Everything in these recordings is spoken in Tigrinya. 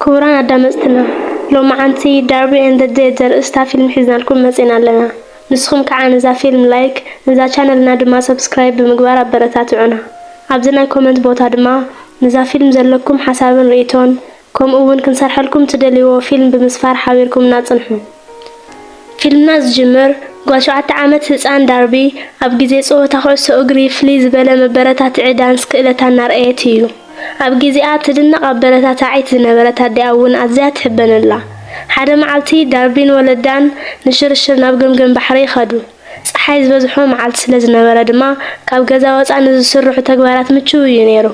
ክቡራን ኣዳመፅትና፣ ሎማዓንቲ ዳርቢ and the Dead ዘርእስታ ፊልም ሒዝናልኩም መፂና ኣለና። ንስኹም ከዓ ነዛ ፊልም ላይክ፣ ነዛ ቻነልና ድማ ሰብስክራይብ ብምግባር ኣበረታትዑና። ኣብዚ ናይ ኮመንት ቦታ ድማ ነዛ ፊልም ዘለኩም ሓሳብን ርእይቶን፣ ከምኡ እውን ክንሰርሐልኩም ትደልይዎ ፊልም ብምስፋር ሓቢርኩምና ፅንሑ። ፊልምና ዝጅምር ጓል ሸውዓተ ዓመት ህፃን ዳርቢ ኣብ ግዜ ፀወታ ኩዕሶ እግሪ ፍልይ ዝበለ መበረታትዒ ዳንስ ክእለታ እናርኣየት እዩ። ኣብ ግዜኣ ትድነቕ ኣበረታታዒት ዝነበረት ኣዲኣ እውን ኣዝያ ትሕበነላ። ሓደ መዓልቲ ዳርቢን ወለዳን ንሽርሽር ናብ ገምገም ባሕሪ ይኸዱ። ፀሓይ ዝበዝሖ መዓልቲ ስለ ዝነበረ ድማ ካብ ገዛ ወፃ ንዝስርሑ ተግባራት ምችው እዩ ነይሩ።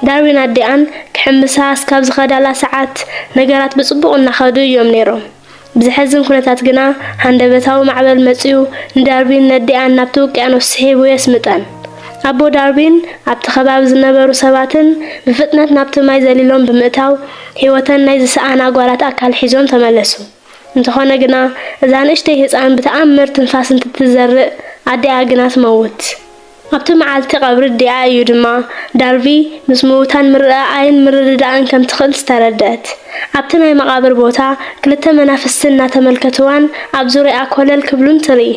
ዳርዊን ኣዲኣን ክሕምሳ እስካብ ዝኸዳላ ሰዓት ነገራት ብፅቡቕ እናኸዱ እዮም ነይሮም። ብዘሕዝን ኩነታት ግና ሃንደበታዊ ማዕበል መጺኡ ንዳርዊን ነዲኣን ናብቲ ውቅያኖስ ስሒቡ የስምጠን። ኣቦ ዳርዊን ኣብቲ ከባቢ ዝነበሩ ሰባትን ብፍጥነት ናብቲ ማይ ዘሊሎም ብምእታው ህይወተን ናይ ዝሰኣና ጓላት ኣካል ሒዞም ተመለሱ። እንተኾነ ግና እዛ ንእሽተይ ህፃን ብተኣምር ትንፋስ እንትትዘርእ ኣዲኣ ግና ትመውት። ኣብቲ መዓልቲ ቀብሪ ኣዲኣ እዩ ድማ ዳርቪ ምስ ምዉታን ምርኣኣይን ምርድዳእን ከም ትኽእል ዝተረድአት። ኣብቲ ናይ መቓብር ቦታ ክልተ መናፍስቲ እናተመልከትዋን ኣብ ዙርያኣ ኮለል ክብሉን ትርኢ።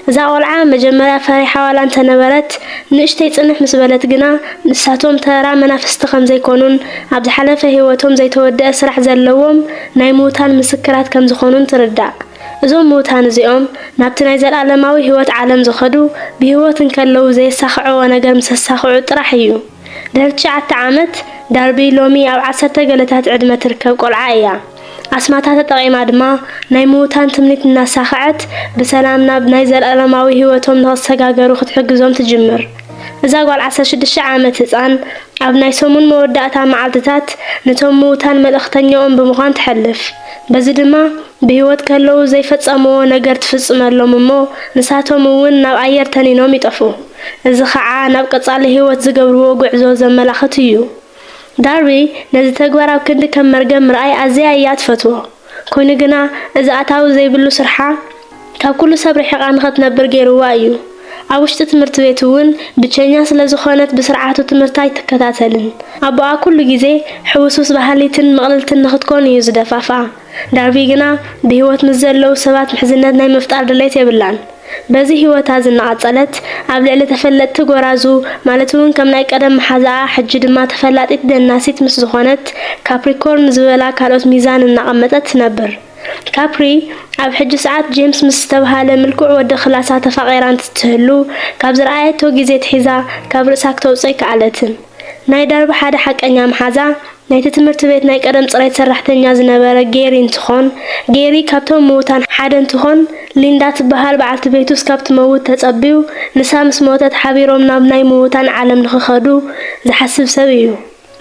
እዛ ቆልዓ መጀመርያ ፈሪሓ ዋላ እንተነበረት፣ ንእሽተይ ጽንሕ ምስ በለት ግና ንሳቶም ተራ መናፍስቲ ከም ዘይኮኑን ኣብ ዝሓለፈ ህይወቶም ዘይተወደአ ስራሕ ዘለዎም ናይ ምዉታን ምስክራት ከም ዝኾኑን ትርዳእ። እዞም ምዉታን እዚኦም ናብቲ ናይ ዘለኣለማዊ ህይወት ዓለም ዝኸዱ፣ ብህይወት እንከለዉ ዘየሳኽዕዎ ነገር ምስ ኣሳኽዑ ጥራሕ እዩ። ድሕሪ ትሽዓተ ዓመት፣ ዳርቢ ሎሚ ኣብ ዓሰርተ ገለታት ዕድመ ትርከብ ቆልዓ እያ። ኣስማታ ተጠቒማ ድማ ናይ ምዉታን ትምኒት እናሳኽዐት ብሰላም ናብ ናይ ዘለኣለማዊ ህይወቶም ንኽሰጋገሩ ክትሕግዞም ትጅምር። እዛ ጓል ዓሰርተ ሽዱሽተ ዓመት ህጻን ኣብ ናይ ሰሙን መወዳእታ መዓልትታት ነቶም ምዉታን መልእኽተኛኦም ብምዃን ትሐልፍ። በዚ ድማ ብህይወት ከለዉ ዘይፈጸምዎ ነገር ትፍጽመሎም እሞ ንሳቶም እውን ናብ ኣየር ተኒኖም ይጠፍኡ። እዚ ኸዓ ናብ ቀጻሊ ህይወት ዝገብርዎ ጉዕዞ ዘመላኽት እዩ። ዳርቢ ነዚ ተግባር ኣብ ክንዲ ከም መርገም ምርኣይ ኣዝያ እያ ትፈትዎ። ኮይኑ ግና እዚ ኣታዊ ዘይብሉ ስርሓ ካብ ኩሉ ሰብ ርሒቓ ንኽትነብር ገይርዋ እዩ። ኣብ ውሽጢ ትምህርቲ ቤት እውን ብቸኛ ስለ ዝኾነት ብስርዓቱ ትምህርታ ኣይትከታተልን። ኣቦኣ ኩሉ ግዜ ሕውስውስ በሃሊትን ምቕልልትን ንኽትኮን እዩ ዝደፋፍኣ። ዳርቢ ግና ብህይወት ምስ ዘለዉ ሰባት ምሕዝነት ናይ ምፍጣር ድሌት የብላን። በዚ ህይወታ ዝናቐጸለት ኣብ ልዕሊ ተፈለጥቲ ጎራዙ ማለት እውን ከም ናይ ቀደም መሓዛኣ ሕጂ ድማ ተፈላጢት ደናሲት ምስ ዝኾነት ካፕሪኮርን ዝበላ ካልኦት ሚዛን እናቐመጠት ትነብር። ካፕሪ ኣብ ሕጂ ሰዓት ጄምስ ምስ ዝተብሃለ ምልኩዕ ወዲ ክላሳ ተፋቒራ እንትትህሉ ካብ ዝረኣየቶ ግዜ ትሒዛ ካብ ርእሳ ክተውፅኦ ኣይከኣለትን። ናይ ዳርቢ ሓደ ሓቀኛ መሓዛ ናይቲ ትምህርቲ ቤት ናይ ቀደም ጽሬት ሰራሕተኛ ዝነበረ ጌሪ እንትኾን፣ ጌሪ ካብቶም ምዉታን ሓደ እንትኾን፣ ሊንዳ ትበሃል በዓልቲ ቤቱ እስካብ ትመውት ተጸቢዩ ንሳ ምስ ሞተት ሓቢሮም ናብ ናይ ምዉታን ዓለም ንኽኸዱ ዝሓስብ ሰብ እዩ።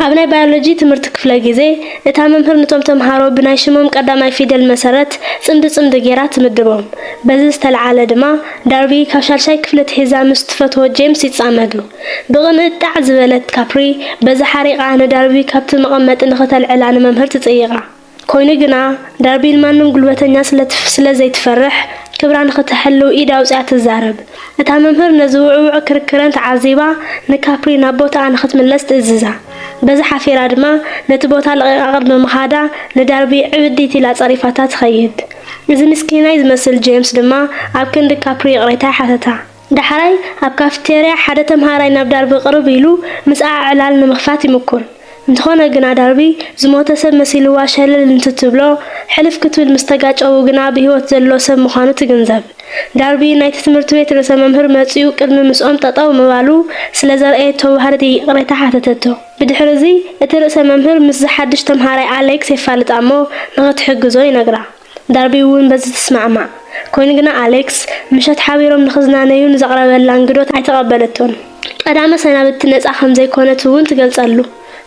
ኣብ ናይ ባዮሎጂ ትምህርቲ ክፍለ ግዜ እታ መምህር ነቶም ተምሃሮ ብናይ ሽሞም ቀዳማይ ፊደል መሰረት ጽምዲ ጽምዲ ጌራ ትምድቦም። በዚ ዝተለዓለ ድማ ዳርቢ ካብ ሻልሻይ ክፍሊ ትሒዛ ምስ ትፈትዎ ጄምስ ይጻመዱ። ብቕንእ ጣዕ ዝበለት ካፕሪ በዚ ሓሪቓ ንዳርቢ ካብቲ መቐመጢ ንኽተልዕላ ንመምህር ትጽይቓ። ኮይኑ ግና ዳርቢ ንማንም ጉልበተኛ ስለ ዘይትፈርሕ ክብራ ንኽተሕልው ኢድ ኣውጺኣ ትዛረብ። እታ መምህር ነዚ ውዕውዕ ክርክረን ተዓዚባ ንካፕሪ ናብ ቦታኣ ንኽትምለስ ትእዝዛ። በዚ ሓፊራ ድማ ነቲ ቦታ ለቒቓ ቅድሚ ምኻዳ ንዳርቢ ዕብዲት ኢላ ጸሪፋታ ትኸይድ። እዚ ምስኪናይ ዝመስል ጄምስ ድማ ኣብ ክንዲ ካፕሪ ይቕሬታ ይሓተታ። ዳሕራይ ኣብ ካፍቴርያ ሓደ ተምሃራይ ናብ ዳርቢ ቅርብ ኢሉ ምስኣ ዕላል ንምኽፋት ይምኩር። እንተኾነ ግና ዳርቢ ዝሞተ ሰብ መሲልዋ ሸለል እንትትብሎ ሕልፍ ክትብል ምስ ተጋጨዉ ግና ብህይወት ዘሎ ሰብ ምዃኑ ትግንዘብ። ዳርቢ ናይቲ ትምህርቲ ቤት ርእሰ መምህር መጺኡ ቅድሚ ምስኦም ጠጠው ምባሉ ስለ ዘርኣየቶ ባህርዲ ይቕሬታ ሓተተቶ። ብድሕሪ እዚ እቲ ርእሰ መምህር ምስዚ ሓድሽ ተምሃራይ ኣሌክስ የፋልጣ እሞ ንኽትሕግዞ ይነግራ። ዳርቢ እውን በዚ ትስማዕማዕ። ኮይኑ ግና ኣሌክስ ምሸት ሓቢሮም ንኽዝናነዩ ንዘቕረበላ እንግዶት ኣይተቐበለቶን። ቀዳመ ሰናብቲ ነጻ ከም ዘይኮነት እውን ትገልጸሉ።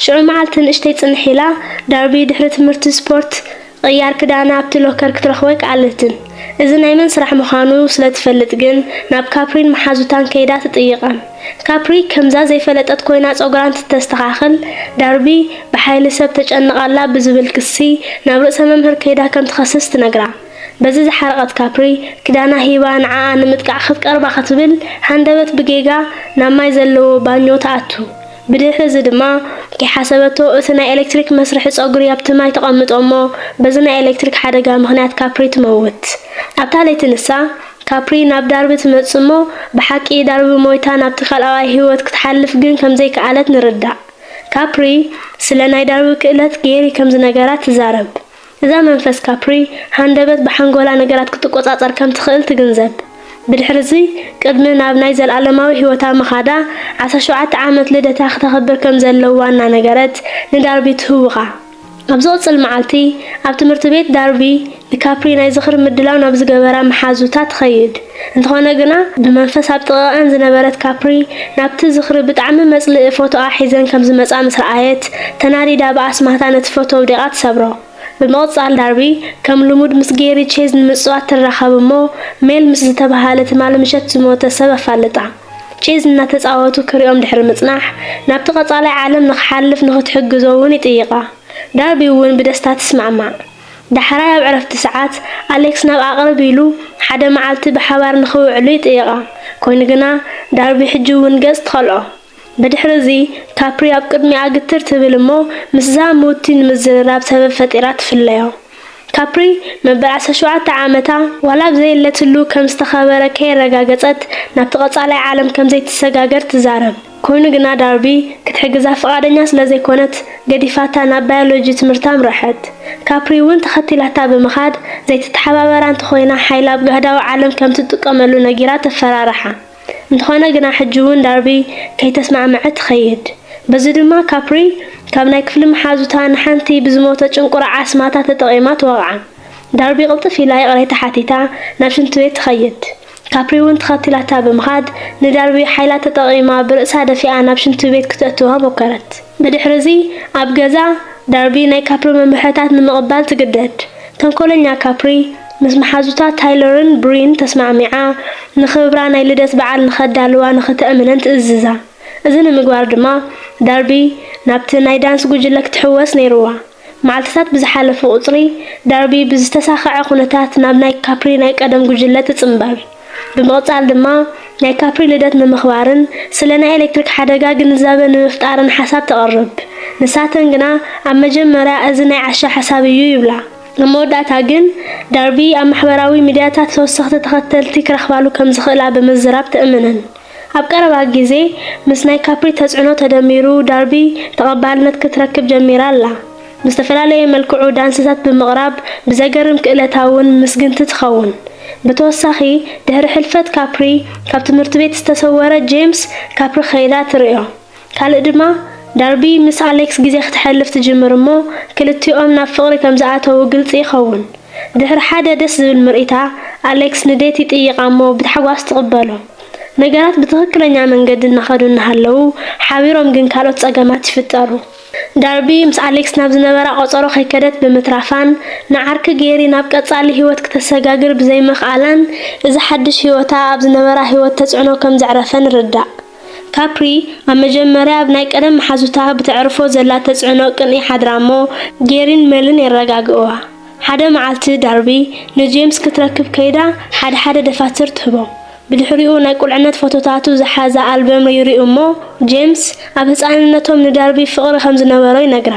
ሽዑ መዓልቲ ንእሽተይ ጽንሕ ኢላ ዳርቢ ድሕሪ ትምህርቲ ስፖርት ቅያር ክዳና ኣብቲ ሎከር ክትረኽቦ ኣይከኣለትን። እዚ ናይ መን ስራሕ ምዃኑ ስለ ትፈልጥ ግን ናብ ካፕሪን መሓዙታን ከይዳ ትጥይቐን። ካፕሪ ከምዛ ዘይፈለጠት ኮይና ጸጉራ እንትተስተኻኽል ዳርቢ ብሓይሊ ሰብ ተጨንቓላ ብዝብል ክሲ ናብ ርእሰ መምህር ከይዳ ከም ትኸስስ ትነግራ። በዚ ዝሓረቐት ካፕሪ ክዳና ሂባ ንዓኣ ንምጥቃዕ ክትቀርባ ክትብል ሃንደበት ብጌጋ ናብ ማይ ዘለዎ ባኞ ትኣቱ። ብድሕሪ እዚ ድማ ከይሓሰበቶ እቲ ናይ ኤሌክትሪክ መስርሒ ጸጉሪ ኣብቲ ማይ ተቐምጦ እሞ በዚ ናይ ኤሌክትሪክ ሓደጋ ምኽንያት ካፕሪ ትመውት። ኣብታ ለይቲ ንሳ ካፕሪ ናብ ዳርቢ ትመጽእ እሞ ብሓቂ ዳርቢ ሞይታ ናብቲ ካልኣዋይ ህይወት ክትሓልፍ ግን ከም ዘይከኣለት ንርዳእ። ካፕሪ ስለ ናይ ዳርቢ ክእለት ጌሪ ከም ዝነገራ ትዛረብ። እዛ መንፈስ ካፕሪ ሃንደበት ብሓንጎላ ነገራት ክትቆጻጸር ከም ትኽእል ትግንዘብ። ብድሕርዚ ቅድሚ ናብ ናይ ዘለኣለማዊ ህይወታ ምኻዳ ዓሰርተ ሸውዓተ ዓመት ልደታ ክተኽብር ከም ዘለዋ እናነገረት ንዳርቢ ትህውኻ። ኣብ ዝቕጽል መዓልቲ ኣብ ትምህርቲ ቤት ዳርቢ ንካፕሪ ናይ ዝኽሪ ምድላው ናብ ዝገበራ መሓዙታ ትኸይድ። እንተኾነ ግና ብመንፈስ ኣብ ጥቓኣን ዝነበረት ካፕሪ ናብቲ ዝኽሪ ብጣዕሚ መጽልኢ ፎቶኣ ሒዘን ከም ዝመጻ ምስ ረኣየት ተናዲዳ ብኣስማታ ነቲ ፎቶ ኣውዲቓ ትሰብሮ። ብምቕጻል ዳርቢ ከም ልሙድ ምስ ጌሪ ቼዝ ንምጽዋት ትራኸብ እሞ ሜል ምስ ዝተባህለ ትማሊ ምሸት ዝሞተ ሰብ ኣፋልጣ። ቼዝ እናተጻወቱ ክሪኦም ድሕሪ ምጽናሕ ናብቲ ቀጻላይ ዓለም ንኽሓልፍ ንኽትሕግዞ እውን ይጥይቓ። ዳርቢ እውን ብደስታ ትስማዕማዕ። ዳሕራይ ኣብ ዕረፍቲ ሰዓት ኣሌክስ ናብ ኣቕርብ ኢሉ ሓደ መዓልቲ ብሓባር ንኽውዕሉ ይጥይቓ። ኮይኑ ግና ዳርቢ ሕጂ እውን ገጽ ትኸልኦ። ብድሕሪ እዚ ካፕሪ ኣብ ቅድሚኣ ግትር ትብል እሞ ምስዛ ምውቲ ንምዝርራብ ሰበብ ፈጢራ ትፍለዮ። ካፕሪ መበል ዓሰርተ ሸውዓተ ዓመታ ዋላ ኣብ ዘየለትሉ ከም ዝተኸበረ ከየረጋገጸት ናብቲ ቀጻላይ ዓለም ከም ዘይትሰጋገር ትዛረብ። ኮይኑ ግና ዳርቢ ክትሕግዛ ፍቓደኛ ስለ ዘይኮነት ገዲፋታ ናብ ባዮሎጂ ትምህርታ ኣምረሐት። ካፕሪ እውን ተኸቲላታ ብምኻድ ዘይትተሓባበራ እንተኾይና ሓይላ ኣብ ጋህዳዊ ዓለም ከም ትጥቀመሉ ነጊራ ተፈራርሓ። እንተኾነ ግና ሕጂ እውን ዳርቢ ከይተስማዕመዐት ትኸይድ። በዚ ድማ ካፕሪ ካብ ናይ ክፍሊ መሓዙታ ንሓንቲ ብዝሞተ ጭንቁራ ዓስማታ ተጠቒማ ትወቕዓ። ዳርቢ ቅልጥፍ ኢላ ይቕሬታ ሓቲታ ናብ ሽንቲ ቤት ትኸይድ። ካፕሪ እውን ተኸቲላታ ብምኻድ ንዳርቢ ሓይላ ተጠቒማ ብርእሳ ደፊኣ ናብ ሽንቲ ቤት ክተእትዋ ሞከረት። ብድሕሪ እዚ ኣብ ገዛ ዳርቢ ናይ ካፕሪ መምርሕታት ንምቕባል ትግደድ። ተንኮለኛ ካፕሪ ምስ መሓዙታ ታይለርን ብሪን ተስማዕሚዓ ንኽብራ ናይ ልደት በዓል ንኸዳልዋ ንኽተእምነን ትእዝዛ። እዚ ንምግባር ድማ ዳርቢ ናብቲ ናይ ዳንስ ጉጅለ ክትሕወስ ነይርዋ። መዓልትታት ብዝሓለፉ ቁጽሪ ዳርቢ ብዝተሳኸዐ ኩነታት ናብ ናይ ካፕሪ ናይ ቀደም ጉጅለ ትጽንበር። ብምቕጻል ድማ ናይ ካፕሪ ልደት ንምኽባርን ስለ ናይ ኤሌክትሪክ ሓደጋ ግንዛበ ንምፍጣርን ሓሳብ ተቕርብ። ንሳተን ግና ኣብ መጀመርያ እዚ ናይ ዓሻ ሓሳብ እዩ ይብላ። ኣብ መወዳእታ ግን ዳርቢ ኣብ ማሕበራዊ ሚድያታት ተወሰኽቲ ተኸተልቲ ክረኽባሉ ከም ዝኽእላ ብምዝራብ ትእምነን። ኣብ ቀረባ ግዜ ምስ ናይ ካፕሪ ተጽዕኖ ተደሚሩ ዳርቢ ተቐባልነት ክትረክብ ጀሚራ ኣላ። ብዝተፈላለየ መልክዑ ዳንስታት ብምቕራብ ብዘገርም ክእለታ እውን ምስግንቲ ትኸውን። ብተወሳኺ ድሕሪ ሕልፈት ካፕሪ ካብ ትምህርቲ ቤት ዝተሰወረ ጄምስ ካፕሪ ከይዳ ትርእዮ። ካልእ ድማ ዳርቢ ምስ ኣሌክስ ግዜ ክተሕልፍ ትጅምር እሞ ክልቲኦም ናብ ፍቕሪ ከም ዝኣተዉ ግልጺ ይኸውን። ድሕሪ ሓደ ደስ ዝብል ምርኢታ ኣሌክስ ንዴት ይጥይቓ እሞ ብታሕጓስ ትቕበሎ። ነገራት ብትኽክለኛ መንገዲ እናኸዱ እናሃለዉ ሓቢሮም ግን ካልኦት ጸገማት ይፍጠሩ። ዳርቢ ምስ ኣሌክስ ናብ ዝነበራ ቆጸሮ ከይከደት ብምትራፋን ንዓርኪ ጌሪ ናብ ቀጻሊ ህይወት ክተሰጋግር ብዘይምኽኣላን እዚ ሓድሽ ህይወታ ኣብ ዝነበራ ህይወት ተጽዕኖ ከም ዘዕረፈ ንርዳእ። ካፕሪ ኣብ መጀመርያ ኣብ ናይ ቀደም መሓዙታ ብተዕርፎ ዘላ ተጽዕኖ ቅንኢ ሓድራ እሞ ጌሪን ሜልን የረጋግእዋ። ሓደ መዓልቲ ዳርቢ ንጄምስ ክትረክብ ከይዳ ሓደ ሓደ ደፋትር ትህቦ። ብድሕሪኡ ናይ ቁልዕነት ፎቶታቱ ዝሓዘ ኣልበም ይርእዩ እሞ ጄምስ ኣብ ህጻንነቶም ንዳርቢ ፍቕሪ ከም ዝነበሮ ይነግራ።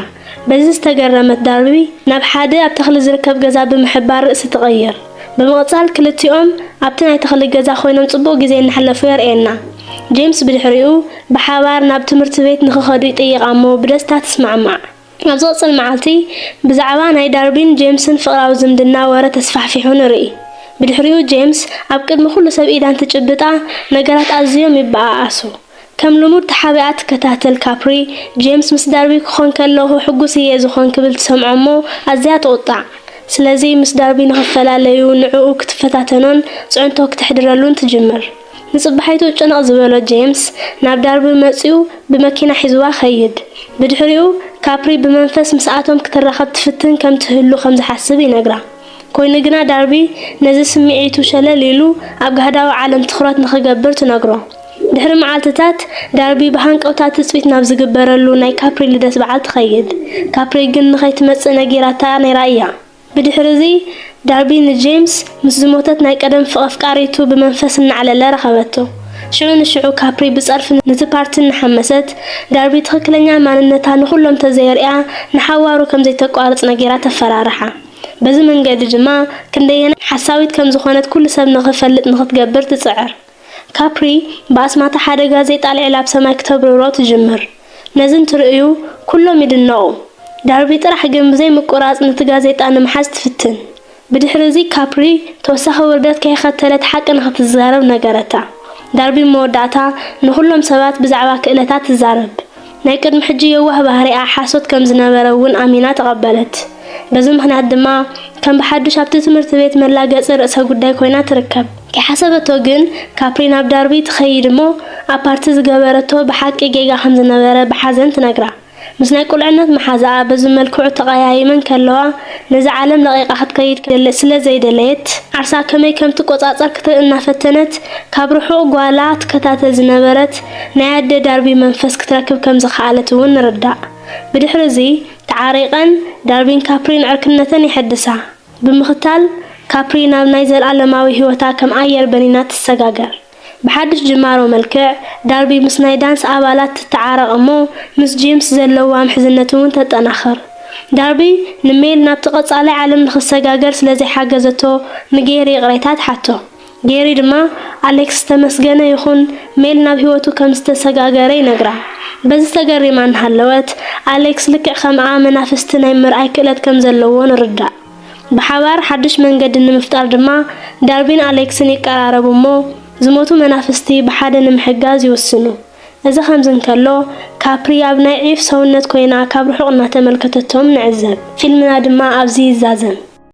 በዚ ዝተገረመት ዳርቢ ናብ ሓደ ኣብ ተኽሊ ዝርከብ ገዛ ብምሕባር ርእሲ ትቐይር። ብምቕጻል ክልቲኦም ኣብቲ ናይ ተኽሊ ገዛ ኮይኖም ጽቡቕ ግዜ እናሕለፉ የርእየና። ጄምስ ብድሕሪኡ ብሓባር ናብ ትምህርቲ ቤት ንኽኸዱ ይጥይቓ እሞ ብደስታ ትስማዕማዕ። ኣብ ዝቕጽል መዓልቲ ብዛዕባ ናይ ዳርቢን ጄምስን ፍቕራዊ ዝምድና ወረ ተስፋሕፊሑ ንርኢ። ብድሕሪኡ ጄምስ ኣብ ቅድሚ ኩሉ ሰብ ኢዳ እንትጭብጣ ነገራት ኣዝዮም ይበኣኣሱ። ከም ልሙድ ተሓቢኣ ትከታተል ካፕሪ፣ ጄምስ ምስ ዳርቢ ክኾን ከለኹ ሕጉስ እየ ዝኾን ክብል ትሰምዖ እሞ ኣዝያ ትቑጣዕ። ስለዚ ምስ ዳርቢ ንኽፈላለዩ ንዕኡ ክትፈታተኖን ጽዕንቶ ክተሕድረሉን ትጅምር። ንጽባሒቱ ጭንቕ ዝበሎ ጄምስ ናብ ዳርቢ መጺኡ ብመኪና ሒዝዋ ኸይድ። ብድሕሪኡ ካፕሪ ብመንፈስ ምስኣቶም ክትራኸብ ትፍትን ከም ትህሉ ከም ዝሓስብ ይነግራ። ኮይኑ ግና ዳርቢ ነዚ ስምዒቱ ሸለል ኢሉ ኣብ ጋህዳዊ ዓለም ትኹረት ንኽገብር ትነግሮ። ድሕሪ መዓልትታት ዳርቢ ብሃንቀውታ ትጽቢት ናብ ዝግበረሉ ናይ ካፕሪ ልደት በዓል ትኸይድ። ካፕሪ ግን ንኸይትመጽእ ነጊራታ ነይራ እያ። ብድሕሪ እዚ ዳርቢ ንጄምስ ምስ ዝሞተት ናይ ቀደም ፍቕሪ ኣፍቃሪቱ ብመንፈስ እናዕለለ ረኸበቶ። ሽዑ ንሽዑ ካፕሪ ብጸርፊ ነቲ ፓርቲ እናሓመሰት፣ ዳርቢ ትኽክለኛ ማንነታ ንኹሎም ተዘየርእያ ንሓዋሩ ከም ዘይተቋርጽ ነጊራ ተፈራርሓ። በዚ መንገዲ ድማ ክንደየናይ ሓሳዊት ከም ዝኾነት ኩሉ ሰብ ንኽፈልጥ ንኽትገብር ትጽዕር። ካፕሪ ብኣስማታ ሓደ ጋዜጣ ኣልዒላ ኣብ ሰማይ ክተብርሮ ትጅምር። ነዚ እንትርእዩ ኩሎም ይድነቑ። ዳርቢ ጥራሕ ግን ብዘይ ምቁራጽ ነቲ ጋዜጣ ንምሓዝ ትፍትን። ብድሕሪ እዚ ካፕሪ ተወሳኺ ውርደት ከይኸተለት ሓቂ ንኽትዛረብ ነገረታ። ዳርቢ መወዳእታ ንኹሎም ሰባት ብዛዕባ ክእለታ ትዛረብ። ናይ ቅድሚ ሕጂ የዋህ ባህሪኣ ሓሶት ከም ዝነበረ እውን ኣሚና ተቐበለት። በዚ ምኽንያት ድማ ከም ብሓዱሽ ኣብቲ ትምህርቲ ቤት መላገጺ ርእሰ ጉዳይ ኮይና ትርከብ። ከይሓሰበቶ ግን ካፕሪ ናብ ዳርቢ ትኸይድ እሞ ኣብ ፓርቲ ዝገበረቶ ብሓቂ ጌጋ ከም ዝነበረ ብሓዘን ትነግራ። ምስ ናይ ቁልዕነት መሓዛኣ በዚ መልክዑ ተቐያይመን ከለዋ ነዚ ዓለም ለቒቓ ክትከይድ ስለ ዘይደለየት ዓርሳ ከመይ ከም ትቆጻጸር ክት እናፈተነት ካብ ርሑቕ ጓላ ትከታተል ዝነበረት ናይ ኣደ ዳርቢ መንፈስ ክትረክብ ከም ዝኸኣለት እውን ንርዳእ። ብድሕሪ እዚ ተዓሪቐን ዳርቢን ካፕሪን ዕርክነተን ይሕድሳ። ብምኽታል ካፕሪ ናብ ናይ ዘለኣለማዊ ህይወታ ከም ኣየር በኒና ትሰጋገር። ብሓድሽ ጅማሮ መልክዕ ዳርቢ ምስ ናይ ዳንስ ኣባላት ትተዓረቕ እሞ ምስ ጄምስ ዘለዋ ምሕዝነት እውን ተጠናኽር። ዳርቢ ንሜል ናብቲ ቀጻላይ ዓለም ንኽሰጋገር ስለ ዘይሓገዘቶ ንጌሪ ይቕሬታ ትሓቶ። ጌሪ ድማ ኣሌክስ ዝተመስገነ ይኹን ሜል ናብ ህይወቱ ከም ዝተሰጋገረ ይነግራ። በዚ ተገሪማ እናሃለወት ኣሌክስ ልክዕ ከምኣ መናፍስቲ ናይ ምርኣይ ክእለት ከም ዘለዎ ንርዳእ። ብሓባር ሓድሽ መንገዲ ንምፍጣር ድማ ዳርቢን ኣሌክስን ይቀራረቡ እሞ ዝሞቱ መናፍስቲ ብሓደ ንምሕጋዝ ይውስኑ። እዚ ከምዚ እንከሎ ካፕሪ ኣብ ናይ ዒፍ ሰውነት ኮይና ካብ ርሑቕ እናተመልከተቶም ንዕዘብ። ፊልምና ድማ ኣብዚ ይዛዘም።